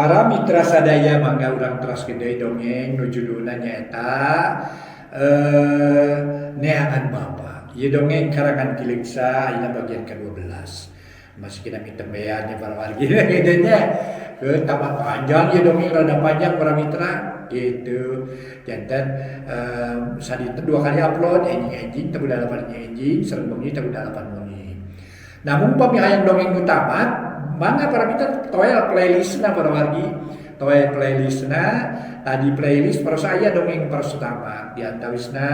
Para mitra sadaya mangga urang teraskeun deui dongeng nu judulna nyaeta Neangan Bapa. Ieu dongeng karangan Ki Leungsa ayeuna bagian ka-12. Masih kena mitembean nya para wargi kitu nya. Tambah panjang ieu dongeng rada panjang para mitra gitu. Janten sadinten dua kali upload enjing-enjing tabuh dalapan enjing sareng bengi tabuh dalapan wengi. Namun upami hayang dongeng nu tamat mangga para mitra toel playlistna para wargi toel playlistna tadi playlist paros aya dongeng paros tamat di antawisna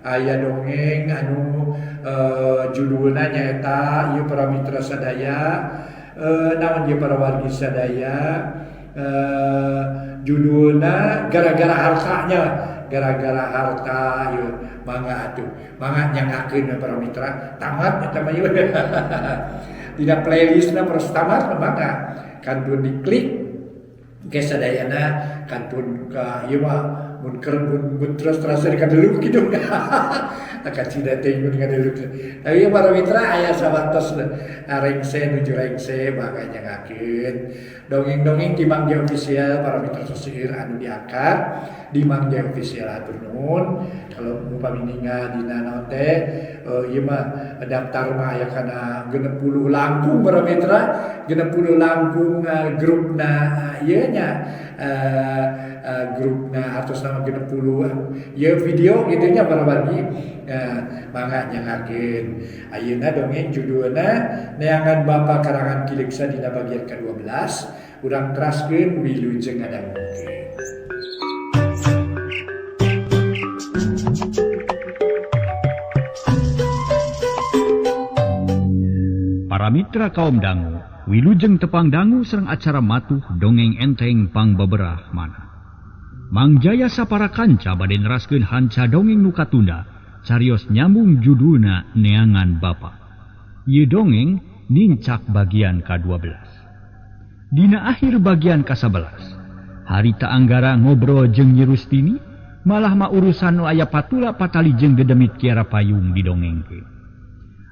aya dongeng anu judulna nyaeta ieu para mitra sadaya naon ieu para wargi sadaya judulna gara-gara hartanya gara-gara harta ieu mangga atuh mangga nyangakeun para mitra tamat eta mah ieu dina playlistna paros tamat mangga kantun diklik ke sadayana kantun ka ieu mah mun keur mun terus terasa dikadeluk kitu akan cida teh mun ngadeluk tapi para mitra aya sawantos rengse nuju rengse mangga nyangakeun dongeng-dongeng di Mang Jaya Official para mitra seueur anu diangkat di Mang Jaya Official hatur nuhun kalau upami ningal dina naon teh ieu mah daftar mah aya kana 60 langkung para mitra 60 langkung grupna ieu nya grupna atos nama 60 ieu video kitu nya para wargi mangga nyangakeun ayeuna dongeng judulna Neangan Bapa karangan Ki Leungsa dina bagian ka-12 urang teraskeun wilujeng ngadangukeun. Para mitra kaum dangu, wilujeng tepang dangu sareng acara matuh dongeng enteng pangbeberah manah. Mang Jaya sapara kanca bade neraskeun hanca dongeng nu katunda, carios nyambung judulna Neangan Bapa. Ieu dongeng nincak bagian ka-12. Dina akhir bagian ka-11, harita Anggara ngobrol jeung Nyi Rustini, malah mah urusan nu aya patula patali jeung dedemit Kiara Payung didongengkeun.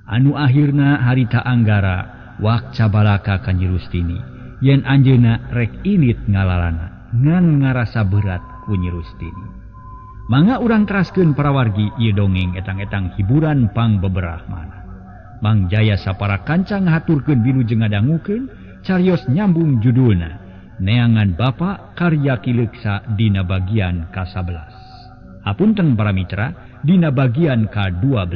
Anu akhirna harita Anggara wakca balaka ka Nyi Rustini, yen anjeunna rek ilit ngalalana ngan ngarasa berat ku Nyi Rustini. Mangga urang teraskeun para wargi ieu dongeng etang-etang hiburan pangbeberah manah. Mang Jaya sapara kanca ngahaturkeun wilujeng ngadangukeun carios nyambung judulna Neangan Bapa karya Ki Leungsa dina bagian ka-11. Hapunten para mitra dina bagian ka-12.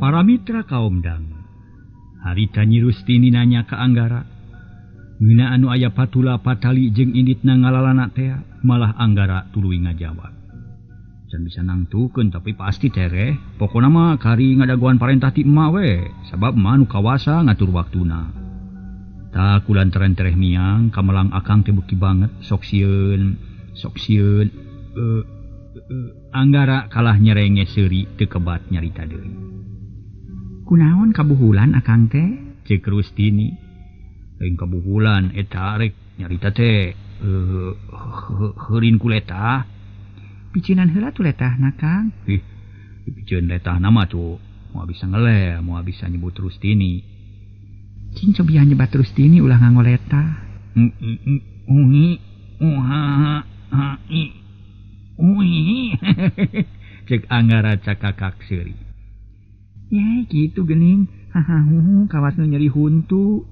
Para mitra kaum dangu, harita Nyi Rustini nanya ka Anggara, ngeuna anu aya patula patali jeung inditna ngalalana tea, malah Anggara tuluy ngajawab. Can bisa nangtukeun tapi pasti tereh, pokona mah kari ngadagoan parentah ti emak we, sabab emak nu kawasa ngatur waktuna. Tah kulantaran tereh miang kamelang akang teh beuki banget sok sieun, sok sieun. Anggara kalah nyerenge seuri teu kebat nyarita deui. Kunaon kabuhulan akang teh? Ceuk Rustini. Lain kabuhulan eta rek nyarita teh heurin ku letah. Picinan heula tuh letahna Kang. Ih, piceun letahna mah tuh moal bisa ngeleh, moal bisa nyebut Rustini. Cing cobian nyebat Rustini ulah nganggo letah. Uhi uha ha i uhi. Cek Anggara cakakak seuri. Ye kitu geuning. Haha huhu kawas nu nyeri huntu.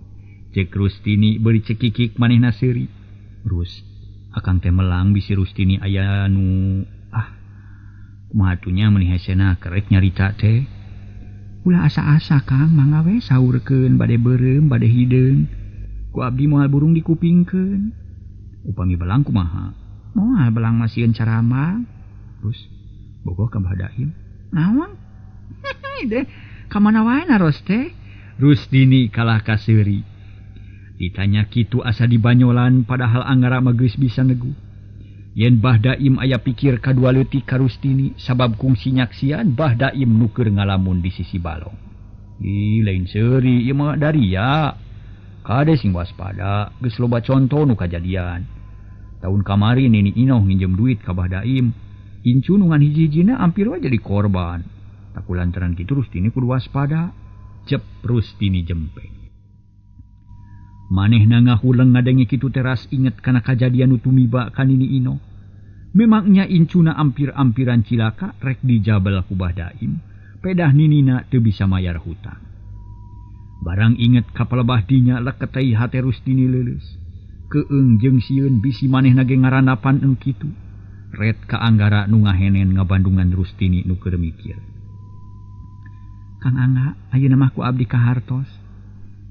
Cek Rustini beuri cekikik manehna seuri. Rus akang teh melang bisi Rustini aya nu ah kumaha atuh nya meuni hesena kerek nyarita teh. Ulah asa-asa Kang mangga we saurkeun bade beureum bade hideung. Ku abdi moal burung dikupingkeun. Upami belang kumaha? Moal belang masieun carama. Terus bogoh ka Bah Daim. Naon? Deh, ka mana wae naros teh? Rustini kalah ka seuri. Ditanya kitu asa dibanyolan padahal Anggara mah geus bisa negu. Yen Bah Daim aya pikir kadua leutik ka Rustini sabab kungsi nyaksian Bah Daim nu keur ngalamun di sisi balong. Ih lain seuri ieu mah daria. Kade sing waspada geus loba conto nu kajadian. Tahun kamari Nini Inoh nginjem duit ka Bah Daim. Incu nu ngan hiji-hijina ampir we jadi korban. Taku lantaran kitu Rustini kudu waspada. Cep Rustini jempeng. Manehna ngahuleng ngadenge kitu teras inget kana kajadian nu tumiba ka Nini Ino. Memangnya incuna ampir-ampiran cilaka rek dijabel ku Bah Daim, pedah ninina teu bisa mayar hutang. Barang inget ka palebah dinya leketei hate Rustini leuleus. Keung jeung sieun bisi manehna ge ngarandapan anu kitu. Ret ka Anggara nu ngahenen ngabandungan Rustini nu keur mikir. Kang Angga, ayeuna mah ku abdi kahartos.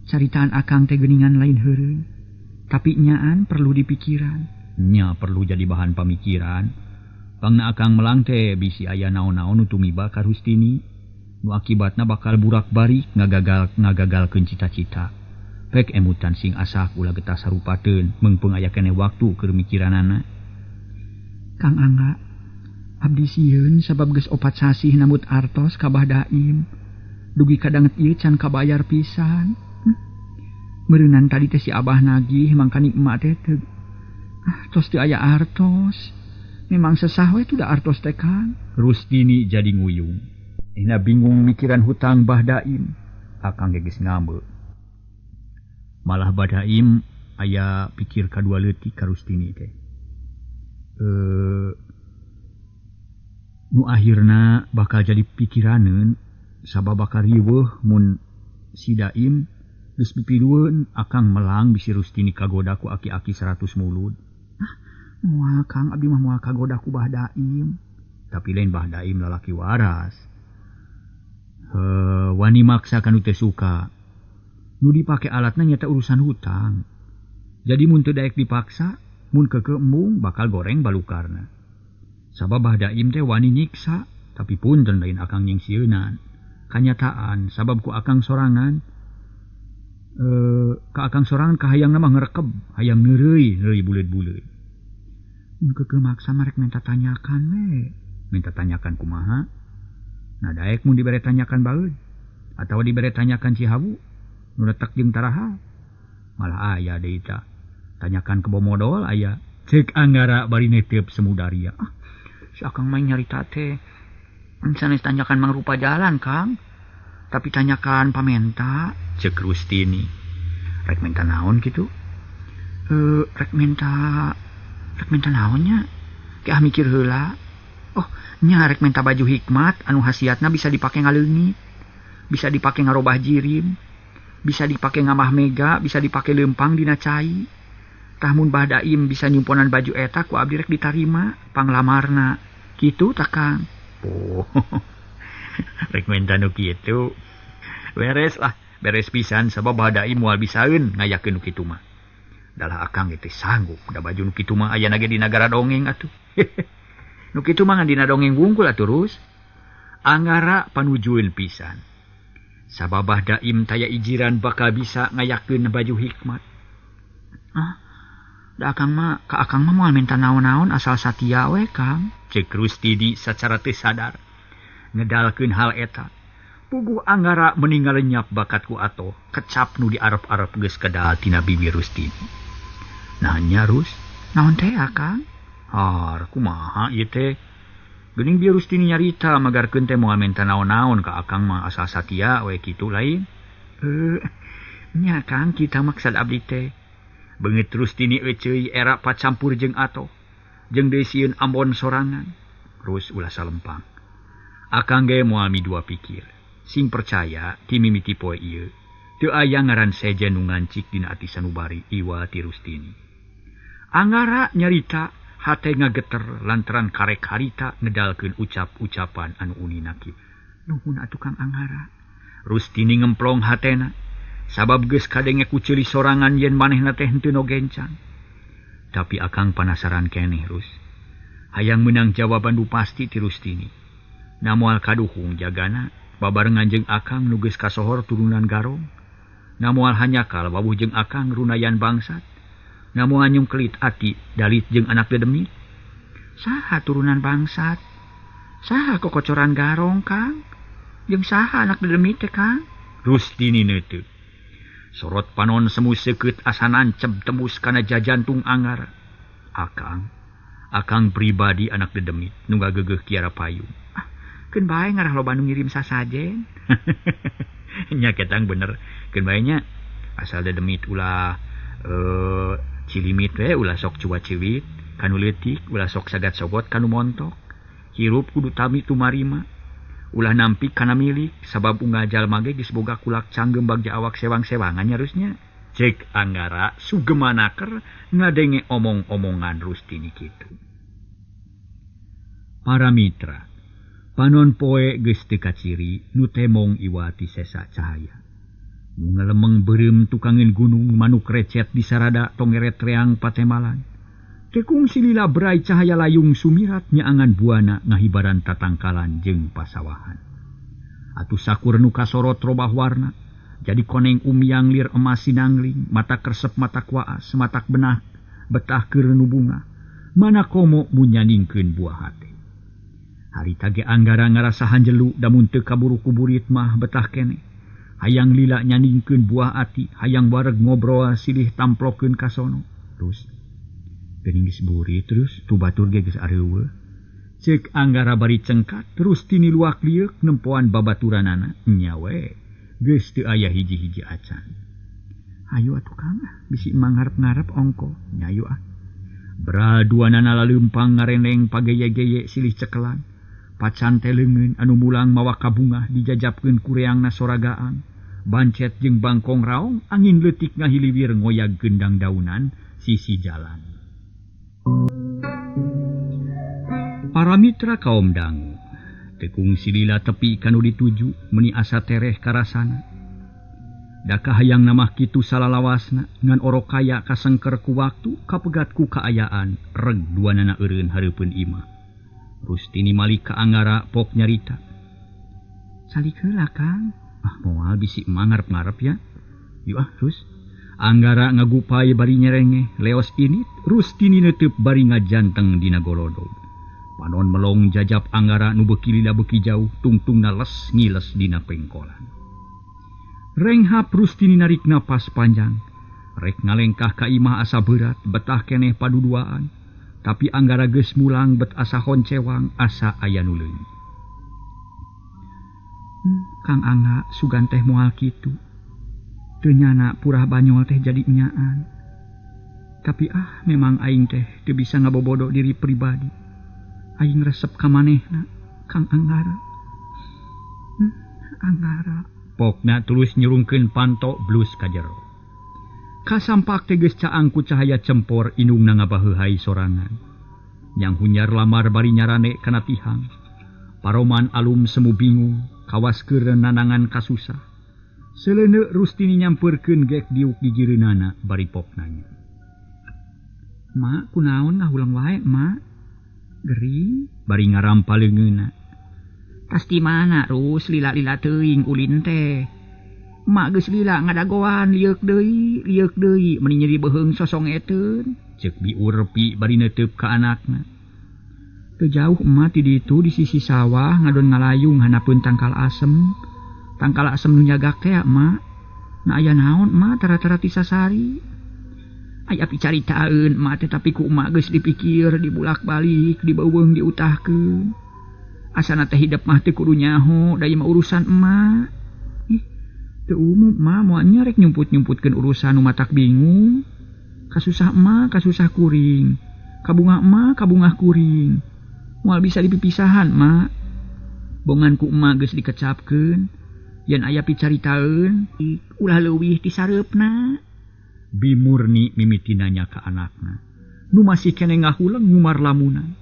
Caritaan akang teh geuningan lain heureuy. Tapi nyaan perlu dipikiran. Nya perlu jadi bahan pamikiran. Pangna akang melang teh bisi aya naon-naon nu tumiba ka Rustini. Nu akibatna bakal burak-bari ngagagalkeun cita-cita. Pek emutan sing asak ulah getah sarupateun meungpeung aya keneh waktu keur mikiranana. Kang Angga, abdi sieun sabab geus 4 sasih nambut artos ka Bah Daim. Dugi kadanget ieu can kabayar pisan. Meureunan tadi teh si Abah nagih mangkani emak teh teu. Tos teu aya artos. Memang sesah we tuh da artos teh Kang. Rustini jadi nguyung. Ina bingung mikiran hutang Bah Daim. Akang ge geus ngambek. Malah Bah Daim aya pikir kadua leutik ka Rustini teh. Nu akhirna bakal jadi pikiraneun sabab bakal riweuh mun si Daim geus pipidueun akang melang bisi Rustini kagoda ku aki-aki 100 mulud. Ah, moal Kang, abdi mah moal kagoda ku Bah Daim. Tapi lain Bah Daim lalaki waras. Wani maksa kanu teu suka. Nu dipake alatna nyata urusan hutang. Jadi mun teu daek dipaksa, mun keukeuh embung bakal goreng balukarna. Sabab Bah Daim teh wani nyiksa, tapi punten lain akang nyingsieunan. Kanyataan sabab ku akang sorangan ka akang sorangan kahayangna mah ngerekeb, hayang neureuy, neureuy buleud-buleud. Mun keukeuh maksa mah rek minta tanyakan we. Minta tanyakan kumaha? Nah daek mun dibere tanyakan baeud atawa dibere tanyakan Cihawu nu letak jeung taraha. Malah aya deui tah. Tanyakan kebo modol aya. Ceuk Anggara bari netep semudaria. Ah, si akang mah nyarita teh. Sanes tanyakan mangrupa jalan, Kang. Tapi tanyakan pamenta. Ceuk Rustini. Rek minta naon kitu? Rek minta naonnya? Ke ah mikir heula. Oh, nya rek minta baju hikmat anu hasiatna bisa dipake ngaleungit, bisa dipake ngarobah jirim, bisa dipake ngamah mega, bisa dipake leumpang dina cai. Tah mun Bah Daim bisa nyumponan baju eta ku abdi rek ditarima panglamarna. Kitu tah Kang. Oh. Rek minta nu kitu. Beres lah, beres pisan sabab Bah Daim moal bisaeun ngayakeun nu kitu mah. Dalah akang teh sanggup da baju nu kitu mah ayana ge di nagara dongeng atuh. Nu kitu mah ngan dina dongeng wungkul atuh Rus. Anggara panujueun pisan. Sabab Bah Daim taya ijiran bakal bisa ngayakeun baju hikmat. Ah, da akang mah ka akang mah moal minta naon-naon asal satia we Kang. Ceuk Rustini sacara teu sadar ngedalkeun hal eta. Puguh Anggara meninggal lenyap bakat ku atoh kecap nu diarep-arep geus kedal tina bibir Rustini. Nah nya Rus, naon teh akang? Har kumaha ieu teh? Geuning bieu Rustini nyarita magarkeun teh moal minta naon-naon ka akang mah asal satia we kitu lain. Nya Kang kita maksad abdi teh. Beungeut Rustini euceuy era pacampur jeung atoh. Jeung deui sieun ambon sorangan. Rus ulah salempang. Akang ge moal midua pikir. Sing percaya ti mimiti poe ieu teu aya ngaran sejen nu ngancik dina ati sanubari iwa ti Rustini. Anggara nyarita hate ngageter lantaran karek harita ngedalkeun ucap-ucapan anu unina kieu. Nuhun atuh Kang Anggara. Rustini ngemplong hatena sabab geus kadenge ku ceuli sorangan yen manehna teh henteu nu gencang. Tapi akang panasaran keneh Rus. Hayang meunang jawaban nu pasti ti Rustini. Na moal kaduhung jagana babarengan jeung akang nu geus kasohor turunan garong. Na moal hanyakal wawuh jeung akang runayan bangsat. Na moal nyungkelit ati dalit jeung anak dedemit. Saha turunan bangsat? Saha kokocoran garong, Kang? Jeung saha anak dedemit teh, Kang? Rustini neuteuk. Sorot panon semu seukeut asa nanceb tembus kana jajantung Anggara. Akang pribadi anak dedemit nu ngageugeuh kiara payung. Ah, keun bae ngarah loba nu ngirim sasajen. Nya ketang bener, keun bae nya asal dedemit ulah Cilimit we ulah sok cuwa-ciwit kanu leutik ulah sok sagat-sogot kanu montok. Hirup kudu tami tumarima. Ulah nampik kana milik sabab unggal jalma ge geus boga kulak canggem bagja awak sewang-sewangan nyarusnya. Cek Anggara sugemanaker ngadenge omong-omongan Rustini kitu. Para mitra, panon poe geus teu kaciri nu temong iwati sesa cahaya. Nu ngalemeng beureum tukangeun gunung manuk recet di sarada tongeret reang patemalan. Tekung silila berai cahaya layung sumirat nyaangan buana ngahibaran tatangkalan jeung pasawahan. Atuh sakur nu kasorot robah warna. Jadi koneng umyang lir emas sinangling, mata kersep mata kuaas, matak benah betah keur nu bunga. Mana komo munyaningkeun buah hate. Harita ge Anggara ngarasa hanjelu damun teu kaburu kuburit mah betah keneh. Hayang lila nyaningkeun buah ati, hayang wareg ngobrol silih tamplokeun ka sono. Terus geuning geus burit terus tu batur ge geus areuweuh. Ceuk Anggara bari cengkat terus tini luak lieuk nempoan babaturanana nya we. Geus teu aya hiji-hiji acan. Hayu atuh Kang, bisi mangarep-ngarep ongko. Nyayu ah. Beraduanana laleumpang ngareneng pageye-geye silih cekelan. Pacan teh leungeun anu mulang mawa kabungah dijajapkeun kureangna soragaan. Bancet jeung bangkong raong angin leutik ngahiliwir ngoyag gendang daunan sisi jalan. Para mitra kaum dangu tekung silila tepi kanu dituju meni asa tereh karasana. Da kahayang namah kitu salalawasna ngan orok kaya kasengker ku waktu kapegat ku kaayaan reg duanana eureun hareupeun imah. Rustini malik ka Anggara pok nyarita. Calik heula Kang. Ah moal bisi mangarep-ngarep ya. Yuk ah terus. Anggara ngagupai bari nyerengeh leos init Rustini neuteub bari ngajanteng dina golodog. Panon melong jajap Anggara nu beuki lila beuki jauh tungtungna les ngiles dina pengkolan. Renghap Rustini narik napas panjang. Rek ngalengkah ka imah asa berat betah keneh paduduaan. Tapi Anggara geus mulang bet asa honcewang asa aya nu leungit. Kang Angga sugan teh moal kitu. Teu nyana purah banyol teh jadi nyaan. Tapi ah memang aing teh teu bisa ngabobodo diri pribadi. Aing resep ka manehna Kang Anggara. Anggara. Pokna terus nyurungkeun panto blus ka jero. Kasampak teh geus caang ku cahaya cempor indungna ngabaheuhai sorangan. Yang hunyar lamar bari nyarane kana tihang. Paroman alum semu bingung, kawas keur nanangan kasusah. Seleuneu Rustini nyampeurkeun gek diuk gigireunana bari pok nanya. Ma, kunaon ngahulang wae, Ma? Gering bari ngarampa leungeunna. Tas di mana Rus lila-lila teuing ulin teh. Mak geus lila ngadagoan lieuk deui meni nyeri beuheung sosongeteun. Ceuk biurpi bari neuteub ka anakna. Teu jauh emak ti ditu di sisi sawah ngadon ngalayung hanapeun tangkal asem. Tangkal asem nu nyagak teh emak. Na aya naon emak tara-tara ti sasari. Aya picaritaeun emak teh tapi ku emak geus dipikir dibulak-balik dibeuweung diutahkeun. Asana teh hidep mah teu kudu nyaho da ieu mah urusan emak. Ih, teu umum emak moal nya rek nyumput-nyumputkeun urusan nu matak bingung. Kasusah emak kasusah kuring. Kabungah emak kabungah kuring. Moal bisa dipipisahan emak. Bongan ku emak geus dikecapkeun. Yen aya picaritaeun ulah leuwih ti sareupna. Bimurni mimiti nanya ka anakna. Nu masih keneh ngahuleng ngumar lamunan.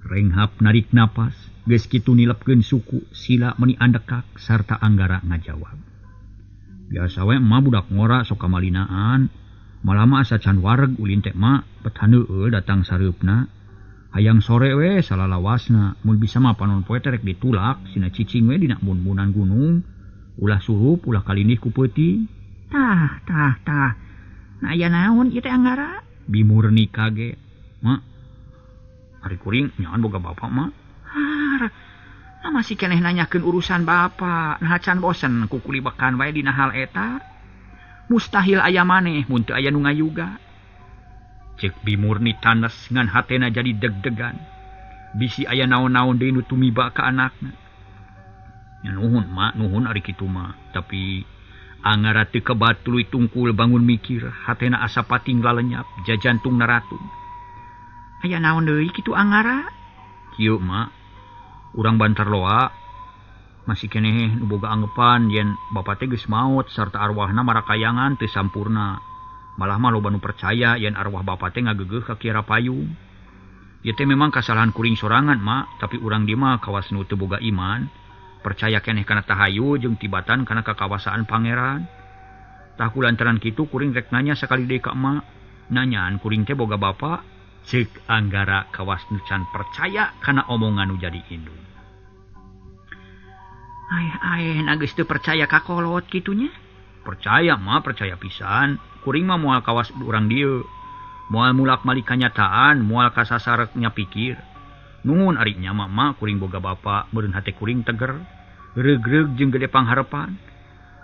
Renghap narik napas, geus kitu nilepkeun suku, sila meni andekak sarta Anggara ngajawab. Biasa we emak budak ngora sok kamalinaan. Malah mah asa can wareg ulin teh mak, bet haneueul datang sareupna. Hayang sore we salalawasna, mun bisa mah panon poe teh rek ditulak, sina cicing we dina mun-munan gunung. Ulah surup, ulah kalindih ku peuting. Tah, tah, tah. Nah aya naon ieu teh Anggara? Bimurni kaget. Mak, ari kuring nyaan boga bapak mak. Har, nah masih keneh nanyakeun urusan bapak. Nah can bosen ku kulibekan wae dina hal eta. Mustahil aya maneh mun teu aya nu ngayuga. Ceuk Bimurni tanes ngan hatena jadi deg-degan. Bisi aya naon-naon deui nu tumiba ka anakna. Ya nuhun mak, nuhun ari kitu mah. Tapi Angara teu kebat tuluy tungkul bangun mikir, hatena asa pating lalenyap, jajantung naratung. Aya naon deui kitu Angara? Kieu mak, urang Bantarloa masih keneh nu boga anggepan yen bapa teh geus maot sarta arwahna marakayangan teu sampurna. Malah mah loba nu percaya yen arwah bapa teh ngageugeuh ka Kiara Payung. Ieu teh memang kasalahan kuring sorangan mak, tapi urang dieu mah kawas nu teu boga iman. Percaya keneh kana tahayu jeung tibatan kana kakawasaan pangeran. Tah kulantaran kitu kuring rek nanya sakali deui ka emak. Nanyaan kuring teh boga bapa, ceuk Anggara kawas nu can percaya kana omongan nu jadi indung. Aeh na geus teu percaya ka kolot kitu nya? Percaya mah percaya pisan. Kuring mah moal kawas urang dieu. Moal mulak-malik kanyataan, moal kasasareknya pikir. Nuhun ari nya mama kuring boga bapa meureun hate kuring teger, reug-reug jeung gede pangharepan.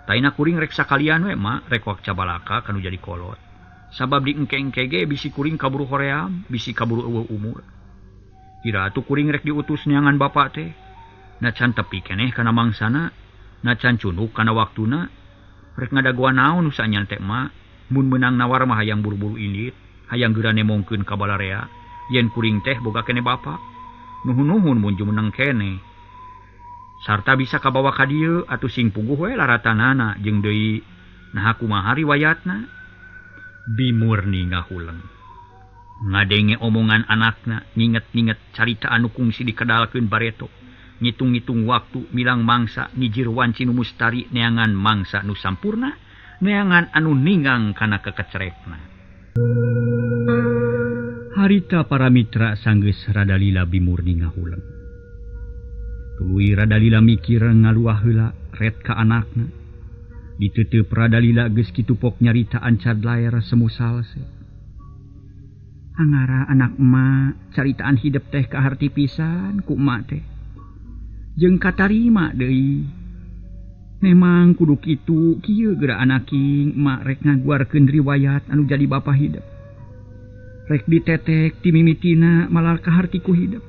Taina kuring rek sakalian we ma, rek wak cabalaka kanu jadi kolot. Sabab di engke-engke ge bisi kuring kaburu hoream, bisi kaburu eueuh umur. Kira atuh kuring rek diutus neangan bapa teh. Na can tepi keneh kana mangsana, na can cunduk kana waktuna. Rek ngadagoan naon nu sanyan teh ma, mun meunang nawar mah hayang buru-buru indit, hayang geura nemongkeun ka balarea, yen kuring teh boga keneh bapa. Nuhun-nuhun mun jumeneng keneh. Sarta bisa kabawa ka dieu atuh sing puguh we laratanana jeung deui naha kumaha riwayatna. Bimurni ngahuleng. Ngadenge omongan anakna, nginget-nginget carita anu kungsi dikedalkeun bareto. Ngitung-ngitung waktu milang mangsa ngijir wanci nu mustari neangan mangsa nu sampurna, neangan anu ninggang kana kekecerekna. Harita para mitra sanggeus rada lila Bimurni ngahuleng. Tuluy rada lila mikir ngaluah heula ret ka anakna. Diteuteup rada lila geus kitu pok nyarita ancad laer semu salse. Angara anak emak caritaan hidep teh kaharti pisan ku emak teh. Jeung katarima deui. Memang kudu kitu kieu geura anaking emak rek ngaguarkeun riwayat anu jadi bapa hidep. Rek ditetek ti mimitina malar kaharti ku hidep.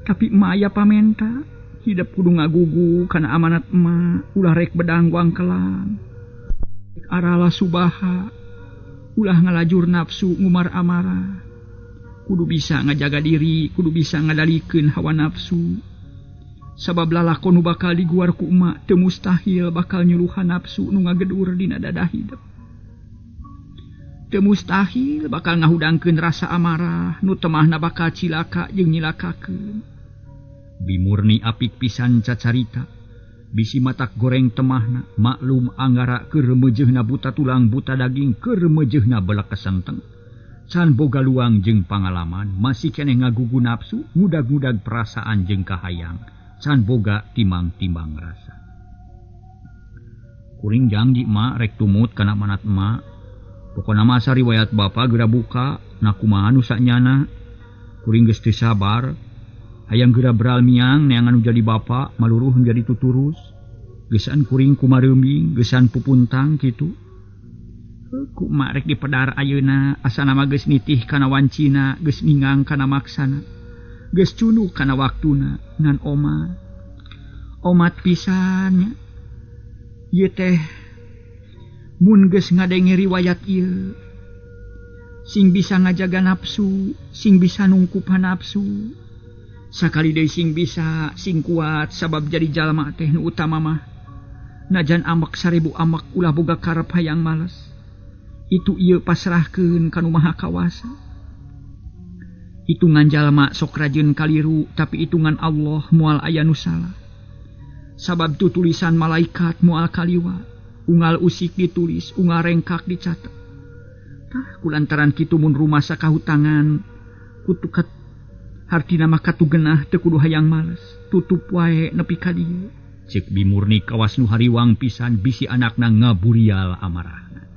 Tapi emak aya pamenta, hidep kudu ngagugu kana amanat emak, ulah rek bedang wangkelan. Rek arala subaha, ulah ngalajur nafsu ngumar amarah. Kudu bisa ngajaga diri, kudu bisa ngadalikeun hawa nafsu. Sabab lalakon nu bakal diguar ku emak teu mustahil bakal nyuluhan nafsu nu ngagedur dina dada hidep. Teu mustahil bakal ngahudangkeun rasa amarah nu temahna bakal cilaka jeung nyilakakeun. Bimurni apik pisan cacarita, bisi matak goreng temahna, maklum Anggara keur meujeuhna buta tulang buta daging keur meujeuhna belek kesenteng. Can boga luang jeung pangalaman, masih keneh ngagugu nafsu, ngudag-ngudag perasaan jeung kahayang. Can boga timang-timbang rasa. Kuring janji mak rek tumut kana manat emak. Pokona mah asa riwayat bapa geura buka, na kumaha nu sanyana. Kuring geus teu sabar, hayang geura beral miang neangan nu jadi bapa, maluruh jadi tuturus. Geusan kuring kumareuming, geusan pupuntang kitu. Ku emak rek dipedar ayeuna, asana mah geus nitih kana wancina, geus ningang kana maksana. Geus cunduk kana waktuna ngan omat. Omat pisan nya. Ieu teh mun geus ngadenge riwayat ieu sing bisa ngajaga nafsu, sing bisa nungkupan nafsu. Sakali deui sing bisa, sing kuat sabab jadi jalma teh nu utama mah. Najan ambek 1000 ambek ulah boga karep hayang males. Itu ieu pasrahkeun ka nu Maha Kawasa. Hitungan jalma sok rajin kaliru, tapi hitungan Allah moal aya nu salah. Sabab tu tulisan malaikat moal kaliwat. Unggal usik ditulis, unggal rengkak dicatat. Tah kulantaran kitu mun rumasa kahutangan, kutukat hartina mah katugenah teu kudu hayang males, tutup wae nepi ka dieu. Ceuk Bimurni kawas nu hariwang pisan bisi anakna ngaburial amarahna.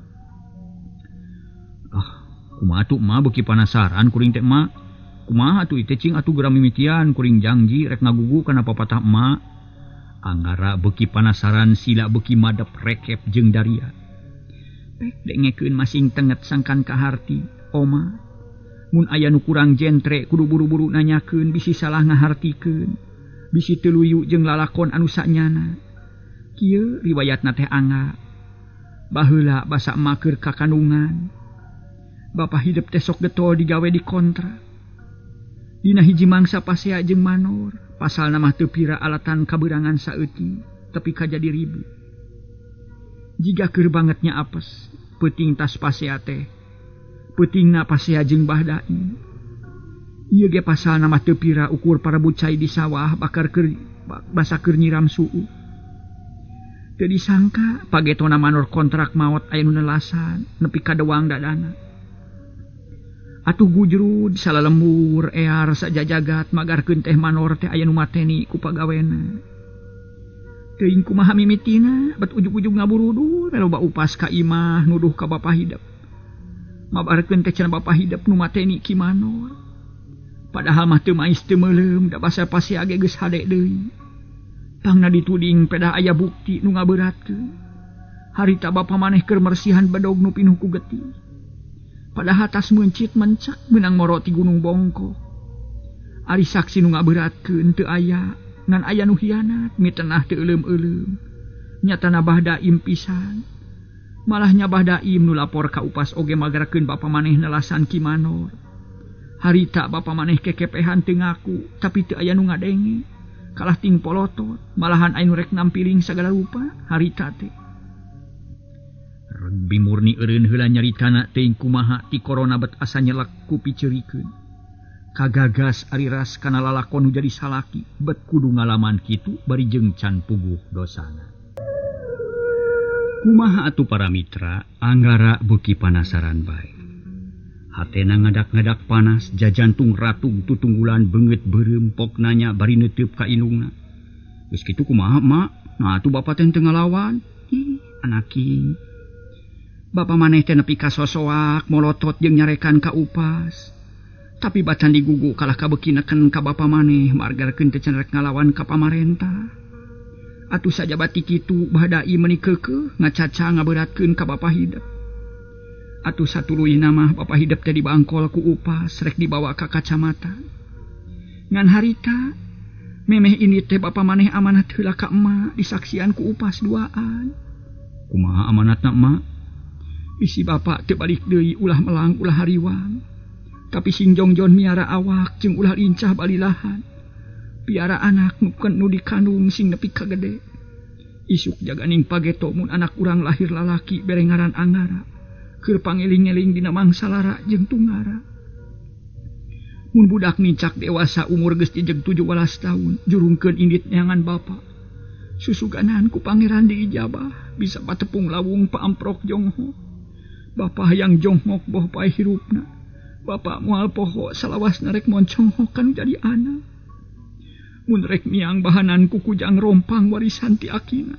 Ah, kumaha atuh mah beuki panasaran kuring teh mah. Kumaha atuh ieu cing atuh geura mimitian kuring janji rek ngagugu kana papatah emak. Anggara beuki panasaran sila beuki madep rekep jeung daria. Pek dengekeun masing tenget sangkan kaharti oma. Mun aya nu kurang jentre kudu buru-buru nanyakeun bisi salah ngahartikeun. Bisi teu luyu jeung lalakon anu sanyana. Kieu riwayatna teh Angga. Baheula basa emak keur kakandungan. Bapak hidup teh sok getol digawe di kontrak. Dina hiji mangsa pasea jeung manor, pasalna mah teu pira alatan kaberangan saeutik, tapi kajadi ribut. Jiga keur bangetnya apes, peuting tas pasea teh. Peutingna pasea jeung Bah Daim. Ieu ge pasalna mah teu pira ukur parebut cai di sawah bakar keur basa keur nyiram suuh. Teu disangka pagetona manor kontrak maot aya nu nelasan nepi ka dewang dadana. Atuh gujrud salalembur ear sajajagat magarkeun teh manor teh aya nu mateni ku pagawena. Teuing kumaha mimitina bet ujug-ujug ngaburudur loba upas ka imah nuduh ka bapa hidep. Mabarkeun teh cenah bapa hidep nu mateni ki manor. Padahal mah teu mais teu meuleum da basa pasea ge geus hade deui. Pangna dituding pedah aya bukti nu ngaberatkeun. Harita bapa maneh keur mersihan bedog nu pinuh ku getih. Padahal tas meuncit mencak meunang moro ti Gunung Bongko. Ari saksi nu ngaberatkeun teu aya, ngan aya nu hianat mitenah teu euleum-euleum. Nyatana Bah Daim pisan. Malah nya Bah Daim nu lapor ka upas oge magarkeun bapa maneh nelasan ki manor. Harita bapa maneh kekepehan teu ngaku, tapi teu aya nu ngadenge. Kalah ting polotot, malahan aya nu rek nampiling sagala rupa harita teh. Reg Bimurni eureun heula nyaritana teuing kumaha ti korona bet asa nyelek ku piceurikeun. Kagagas ari ras kana lalakon nu jadi salaki bet kudu ngalaman kitu bari jeung can puguh dosana. Kumaha atuh para mitra anggara beuki panasaran bae. Hatena ngadak-ngadak panas, jajantung ratung tutunggulan beungeut beureum pok nanya bari neuteub ka indungna. Geus kitu kumaha mak? Nah atuh bapa teh teu ngalawan. Ih, anaking. Bapa maneh teh nepi ka sosoak molotot jeung nyarekan ka upas. Tapi bacan digugu kalah kabeuki neken ka bapa maneh margarkeun teh can rek ngalawan ka pamarentah. Atuh sajabati kitu Bah Daim meuni keukeuh ngacaca ngaberatkeun ka bapa hidep. Atuh satuluyna mah bapa hidep teh dibangkol ku upas rek dibawa ka kacamatan. Ngan harita memeh ini teh bapa maneh amanat heula ka emak disaksian ku upas duaan. Kumaha amanatna emak? Bisi bapak teu balik deui ulah melang ulah hariwang. Tapi sing jongjon miara awak jeung ulah lincah balilahan. Piara anak nu nu dikandung sing nepi ka gede. Isuk jaganing pageto mun anak urang lahir lalaki bere ngaran Anggara. Keur pangeling-eling dina mangsa lara jeung tunggara. Mun budak nincak dewasa umur geus jejeg 17 tahun jurungkeun indit neangan bapa. Susuganan ku pangeran diijabah bisa patepung lawung paamprok jongho. Bapa hayang jonghok boh pae hirupna. Bapa moal poho salawasna rek monconghok kanu jadi anak. Mun rek miang bahanan ku kujang rompang warisan ti akina.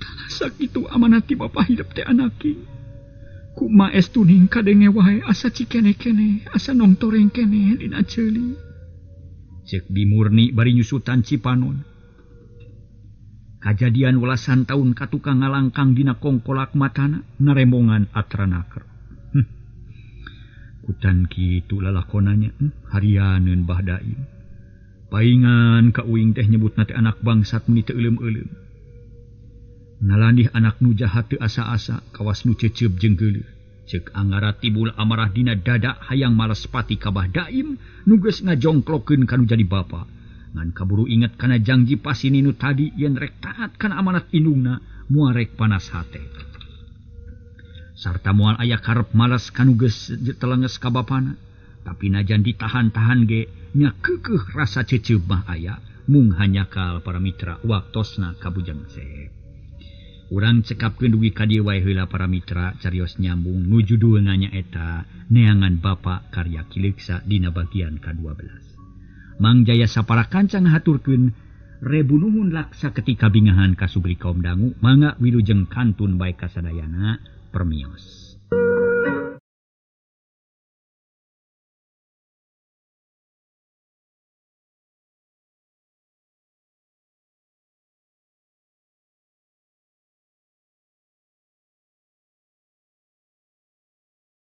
Tah sakitu amanat ti bapa hidep teh anaki. Kuma estuning kadenge wae asa cikene-kene, asa nongtoreng kene dina ceuli. Ceuk Bimurni bari nyusutan cipanon. Kajadian welasan taun ka tukang ngalangkang dina kongkolak matana naremongan atranaker. Kutan kitu lalakonanya, harianeun Bah Daim. Paingan ka uing teh nyebutna teh anak bangsat meni teu euleum-euleum. Nalandih anak nu jahat teu asa-asa kawas nu ceceup jeung geuleuh. Ceuk Anggara tibul amarah dina dada hayang males pati ka Bah Daim nu geus ngajongklokeun ka nu jadi bapa. Ngan kaburu inget kana jangji pasini nu tadi yen rek taat kana amanat indungna moal rek panas hate. Sarta moal aya karep males ka nu geus telenges ka bapana. Tapi najan ditahan-tahan ge nya keukeuh rasa ceceup mah aya mung hanyakal para mitra waktosna ka Bujang Sep. Urang cekapkeun dugi ka dieu wae heula para mitra carios nyambung nu judulna nyaeta Neangan Bapa karya Ki Leuksa dina bagian ka-12. Mang Jaya sapara kanca ngahaturkeun rebu nuhun laksa ketika bingahan kasubri kaum dangu mangga wilujeng kantun bae kasadayana permios.